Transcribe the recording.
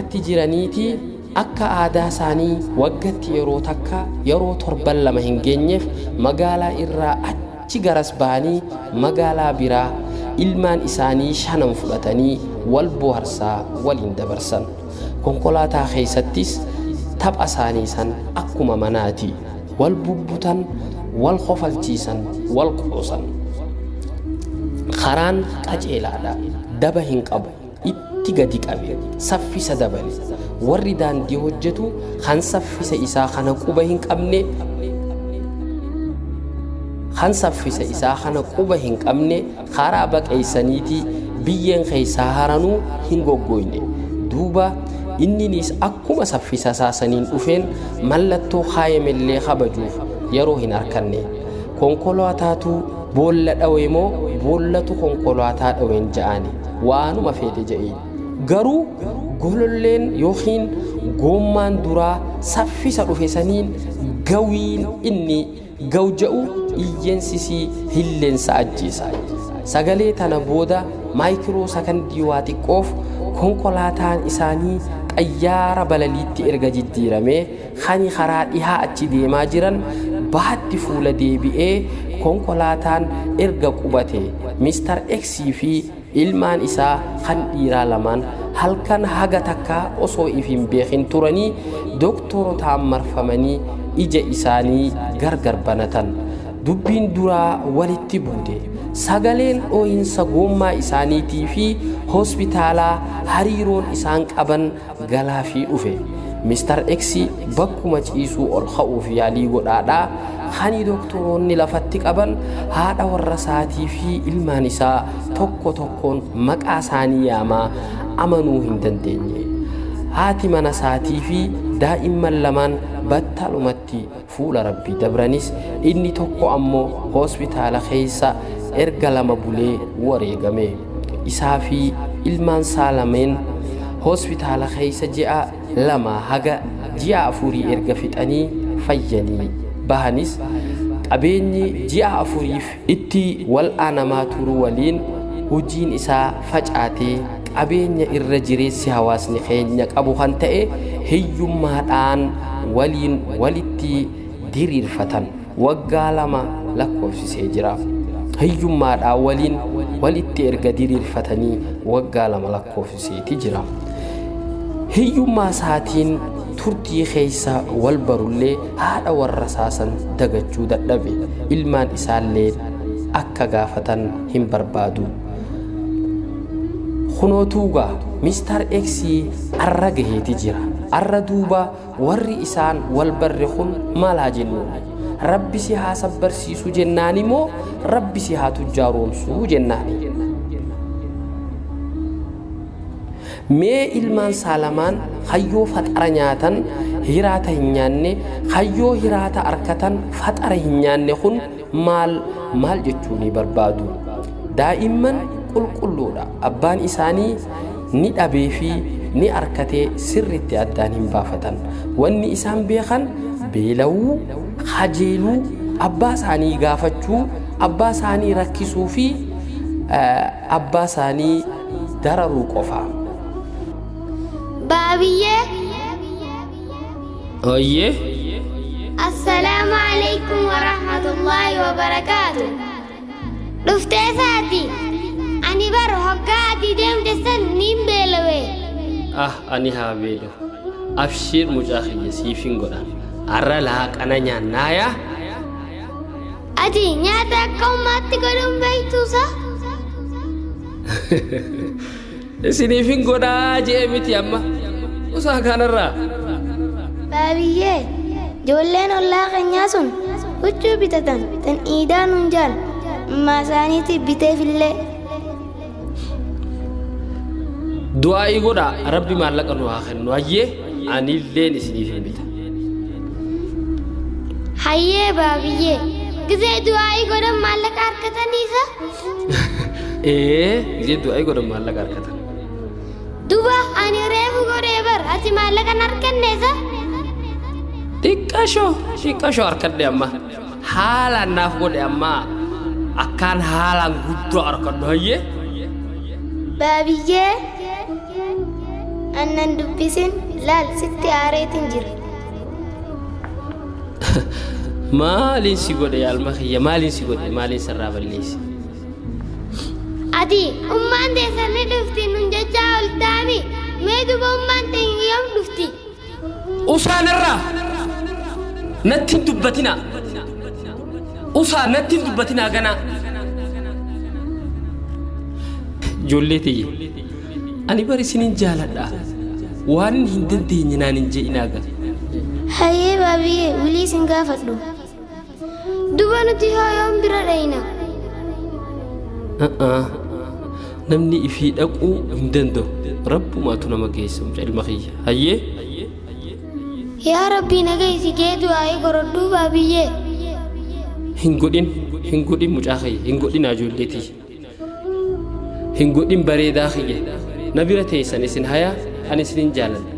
Bakkatti jiraniiti akka aadaa isaanii waggatti yeroo takka yeroo torban lama hin geenyeef magaalaa irraa achi garas ba'anii magaalaa biraa ilmaan isaanii shanan fudhatanii wal bohaarsaa waliin dabarsan. Konkolaataa keessattis tapha isaanii san akkuma manaati. Wal bubbutan, wal kofalchiisan, wal qoosan. Karaan qajeelaadha. Daba hin qabu. Itti gadi qabe. Saffisa dabale. Warri daandii hojjetu kan saffisa isaa kana quba hin qabne kan saffisa isaa kana quba hin qabne karaa baqeessaniiti biyyeen keessaa haranuu hin goggoyne. Duuba inninis akkuma saffisa isaa saniin dhufeen mallattoo kaayamellee kabajuuf yeroo hin arkanne. Konkolaataatu boolla dhawe moo boollatu konkolaataa dhaween ja'ani waanuma fedhe je'een. Garuu gololleen yookiin goommaan duraa saffisa dhufe saniin gawiin inni gaw ja'u iyyeensisii hilleensa ajjeesa. Sagalee tana booda maayikiroo sakandii waa xiqqoof konkolaataan isaanii xayyaara balaliitti erga jijjiiramee kan karaa dhihaa achi deemaa jiran baatti fuula deebi'ee konkolaataan erga qubate Mr. X fi ilmaan isaa kan dhiiraa lamaan halkan haga takka osoo if hin beekin turanii doktorotaan marfamanii ija isaanii gargar banatan. Dubbiin duraa walitti buute. Sagaleen dhoohinsa goommaa isaaniitii fi hospitaalaa hariiroon isaan qaban galaafii dhufe. Mr. X bakkuma ciisuu ol ka'uuf yaalii godhaadhaa kan doktoroonni lafatti qaban haadha warra isaatii fi ilmaan isaa tokko tokkoon maqaa isaanii yaamaa amanuu hin dandeenye. Haati mana isaatii fi daa'imman lamaan battalumatti fuula rabbii dabranis inni tokko ammoo hospitaala keessa erga lama bulee wareegame. Isaa fi ilmaan isaa lameen hospitaala keessa ji'a 2 haga ji'a 4 erga fixanii fayyanii bahanis qabeenyi ji'a 4f itti wal'aanamaa turuu waliin hojiin isaa facaatee qabeenya irra jireessi hawaasni keenya qabu kan ta'e hiyyummaadhaan waliin walitti diriirfatan waggaa 2 lakkoofsisee jira. Hiyyummaadhaan waliin walitti erga diriirfatanii waggaa 2 lakkoofsiseeti jira. Hiyyummaa isaatiin turtii keessa wal barullee haadha warra isaasan dagachuu dadhabe. Ilmaan isaallee akka gaafatan hin barbaadu. Kunootuugaa Mr. X arra gaheeti jira. Arra duuba warri isaan wal barre kun maal haa jennuun? Rabbi si haa sabbarsiisu jennaani moo rabbi si haa tujjaaroomsuu jennaani? Mee ilmaan saalamaan hayyoo faxara nyaatan hiraata hin nyaanne, hayyoo hiraata arkatan faxara hin nyaanne kun maal maal jechuu ni barbaadu? Daa'imman qulqulluudha. Abbaan isaanii ni dhabee fi ni arkatee sirriitti addaan hin baafatan. Wanni isaan beekan beela'uu, kajeeluu, abbaa isaanii gaafachuu, abbaa isaanii rakkisuu fi abbaa isaanii dararuu qofa. Baabiyyee. Oyyee. Assalaamu alaikum warahmatullaahi wabarakaatu. Dhuftee saati. Ani bar hoggaa ati deemte san niin beelawe. Ah, ani haa beelu. Abshiir mucaa kiyya siifin godha. Arra laaqana nyaannaayaa. Ati nyaata akka ummaatti godhuun beektuusa? Isiniifin godhaa je'e miti amma. Usaa kanarraa. Baabiyyee, ijoolleen ollaa keenyaa sun huccuu bitatan tan iidaa nuun jaan ammaa isaaniitiif biteefillee. Du'aa'ii godhaa rabbi maallaqa nu haa kennu hayyee anilleen isiniif hin bita. Hayyee baabiyyee, gizee du'aa'ii godhan maallaqa harkataniisa? Ee, gizee du'aa'ii godhan maallaqa harkatan. Duba ani reefu godhee bar ati maallaqa hin harkanneesa? Xiqqashoo harkadhe amma. Haalaan naaf godhe amma akkaan haalaan guddoo harkadhu hayyee. Baabiyyee, Annan dubbisin laal sitti aareetin jira. Maaliin si godhe yaalma kiyya, maaliin si godhe, maaliin sirraa balleessi? Ati ummaan teessan ni dhufti nun jechaa ol taami. Mee duba ummaan teenya yoom dhufti? Usaanarraa natti hin dubbatinaa. Usaa natti hin dubbatinaa ganaa. Ijoollee tiyya, ani bar isinin jaaladha. Waan hin dandeenye naan hin je'inaa gaa. Hayyee baabiyyee, wilii sin gaafadhu. Duba nuti hoo yoom bira dhayna? Namni ifii dhaquu hin danda'u. Rabbumaatu nama geessa mucaa ilma kiyya. Hayyee? Yaa Rabbii naga isi jee du'aa'ii gorodhuu baabiyyee. Hin godhin, hin godhin mucaa kiyya, hin godhin ijoollee tiyya. Hin godhin bareedaa kiyya. Na bira teessan isin hayaa, ani isinin jaaladha.